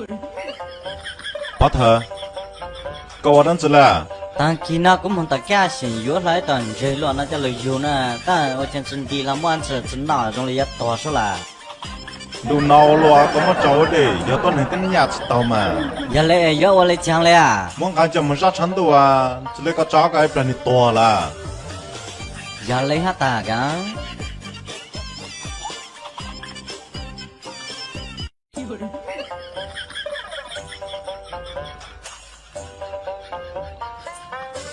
Pov thawj, koj ua dab tsi lawm? Tag kis no kuv moog tom kaj xyeem yuav hlo ib tug ntseg luaj no coj lug yug na, tab ua cas tsi nti hlo muaj ntsis tsi noj zoo li yuav tuag sub lawm. Ntuj no ua luaj koj muab tso ua dej, yog tuab neeg teb nyaj tsi taug mas. Yog li yuav ua li caag li a? Muab nqa coj moog zaj tshav ntuj a, tsi li koj tso koj ib plag nwg tuag lawm. Yog li hab tag kav.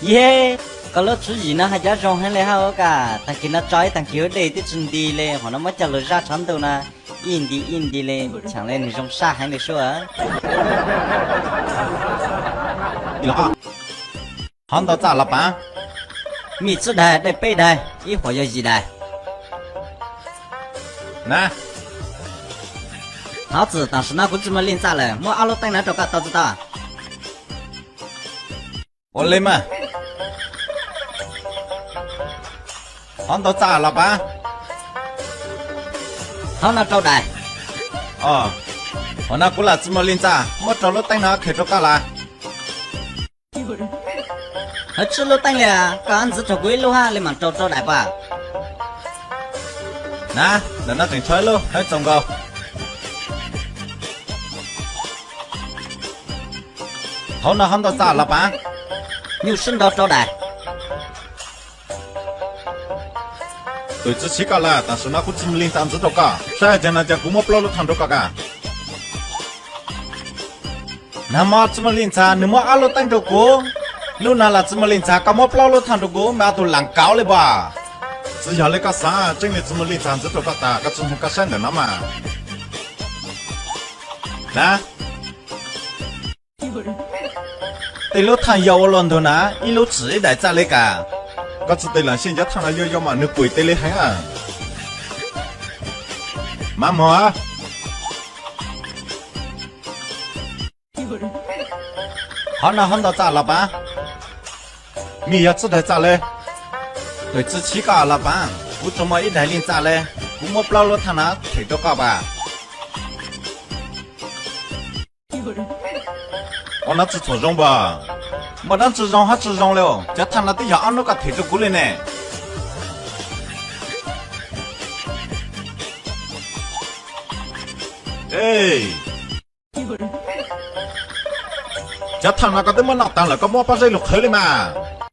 Yej, koj lub tswv yim no haj cov zoo heev li hab ua kaj, tag kis no tso ib tag kis ua dej twb tsi nti li, hov no muab coj lug zaj tshav ntuj na, ib nti ib nti li, chaam le nwg zoo sab heev li sub. Hov ntau txaj los pav? Mij tsib daig, dej peb daig, ib huam yog yim daig. Na, hov txwm tam sim no kuv tsi muaj lij ntxaj lawm, muab ob lub teeb no rau koj tau tsi tau? Ua li mas. Hov ntau txaj los pav? Hov no rau daim. Hov no kuv lam tsi muaj lij ntxaj, muab rau lub teeb no khev rau koj lawm. Hov tsib lub teeb li, koj ntxiv rau kuv ib lub hab li mam rau rau daim pam. Na, ntawm no tseem tshuav ib lub, hab txaus nkaus. Hov no hov ntau txaj los pav? Nyuj sib nrau rau daim. Tus tsi siv koj lawm, tam sim no kuv tsi muaj lij ntxaj ntxiv rau koj, saib caag no ces kuv muab plaub lub thaaj rau koj ka. Nag hmo tsi muaj lij ntxaj, nwg muab ob lub teeb rau kuv. Nub no los tsi muaj lij ntxaj, koj muab plaub lub thaaj rau kuv, mas tus lam kauv li puas? Tsi yog li koj xaav, tseeb li tsi muaj lij ntxaj ntxiv rau koj tas, koj tsi ntseeg koj saib ntawm no mas. Na, tej lub thaaj yau ua luaj ntug na, ib lub tsim ib daim txaj li ka. Koj tsi tes lam xyej, cov thaaj no yau yau mas nwg pum tes li heev. Mas moog. Hov no hov ntau txaj los pav? Mij yog tsib daig txaj le. Tus tsi siv koj los pav, kuv tsuas muaj ib daig lij ntxaj le, kuv muab plaub lub thaaj no them rau koj pam. Ua no tsi tshua zoo pam? Muaj dlaab tsi zoo hab tsi zoo le, cov thaaj no twb yog ob nub koj them rau kuv le ne. Cov thaaj no koj twb muab noj taag lawm, koj muab pob zeb lug qhwv le mas.